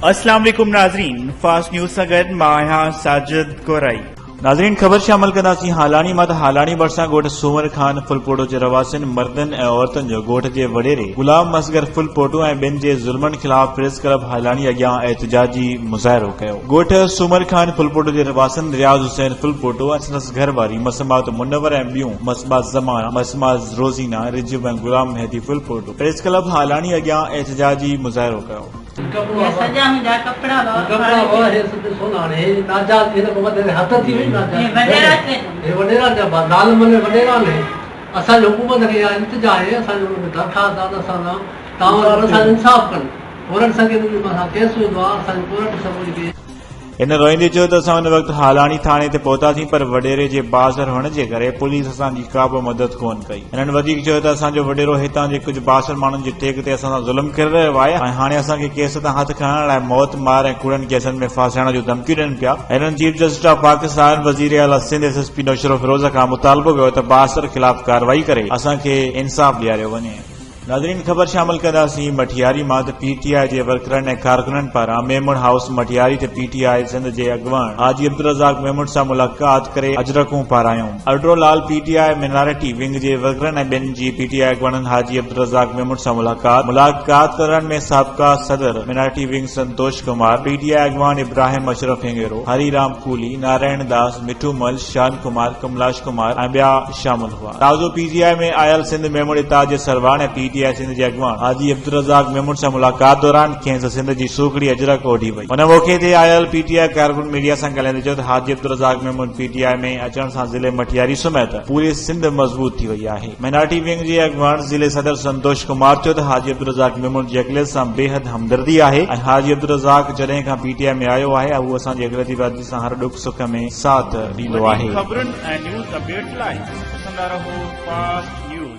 اسلام عليڪم ناظرين فاسٽ نيوز سان گڏ مان آهيان ساجد ڪورائي. ناظرين خبر شامل ڪنداسين هالاڻي مان ته هالاڻي ڀرسان ڳوٺ سومر خان ڦلپوٽو جي رهواسين مردن ۽ عورتن جو ڳوٺ جي وڏيري غلام اصغر ڦلپوٽو ۽ ٻين جي ظلمن خلاف پريس ڪلب هالاڻي اڳيان احتجاجي مظاهرو ڪيو ڳوٺ سومر خان ڦلپوٽو جي رهواسين رياض حسين ڦلپوٽو ۽ سندس گهر واري مسمات منور ۽ ٻيون مسمات زمان مسمات روزينا رجب ۽ غلام مهدي ڦلپوٽو پريس ڪلب هالاڻي اڳيان احتجاجي مظاهرو ڪيو. هن روئيندي چيو ته اسان ان وقت هالاڻي ٿاڻي تي پهتاسين پر وڏيري جي بااثر هئڻ جي ڪري پوليس اسان جي ڪا به مدد ڪونه ڪئي. هنن وڌيڪ چيو ته اسان جو وڏيرو هتان جي ڪجهه بااثر ماڻهن جي ٽيڪ تي اسان سان ظلم ڪري رهيو آهي ۽ هاڻي اسان کي ڪيس تان هٿ کڻڻ لاء موت مار ۽ ڪوڙن ڪيسن ۾ ڦاسائڻ جون ڌمڪيون ڏين پيا. هنن چيف جسٽس آف پاڪستان، وزير اعليٰ Sindh, S S P Naushahro Feroze کان مطالبو ڪيو ته بااثر خلاف ڪارروائي ڪري اسان کي انصاف ڏياريو وڃي. ناظرين خبر شامل ڪنداسين مٺياري مان ته پي ٽي آء جي ورڪرن ۽ ڪارڪنن پاران ميمڻ هائوس مٺياري تي پي ٽي آء سنڌ جي اڳواڻ حاجي عبدالرزاق ميمڻ سان ملاقات ڪري اجرڪون پارايون. Adro Lal P T I minority wing جي ورڪرن ۽ ٻين جي پي ٽي آء اڳواڻن حاجي عبدالرزاق ميمڻ سان ملاقات ملاقات ڪندڙن ۾ سابقه صدر minority wing Santosh Kumar, P T I اڳواڻ ابراهيم اشرف هينگيرو، هري رام ڪولهي، نارائڻ داس، مٺو مل، شان ڪمار، ڪملاش ڪمار ۽ ٻيا شامل هئا. تازو پي ٽي آء ۾ آيل سنڌ ميمڻ اتحاد جي سرواڻ ۽ پي ٽي آء سنڌ جي اڳواڻ حاجي عبدالرزاق ميمڻ سان ملاقات دوران کيس سنڌ جي سوکڙي اجرڪ اوڍي وئي. ان موقعي تي آيل پي ٽي آء ڪارڪن ميڊيا سان ڳالهائيندي چيو ته حاجي عبدالرزاق ميمڻ پي ٽي آء ۾ اچڻ سان ضلعي مٽياري سميت پوري سنڌ مضبوط ٿي وئي آهي. مائنارٽي ونگ جي اڳواڻ ضلعي صدر سنتوش ڪمار چيو ته حاجي عبدالرزاق ميمڻ جي اقليت سان بيحد همدردي آهي ۽ حاجي عبدالرزاق جڏهن کان پي ٽي آء ۾ آيو آهي هو اسان جي اقليتي برادري سان هر ڏک سک ۾ ساٿ ڏيندو آهي. وڌيڪ خبرن ۽ نيوز اپڊيٽس لاء ڏسندا رهو فاسٽ نيوز.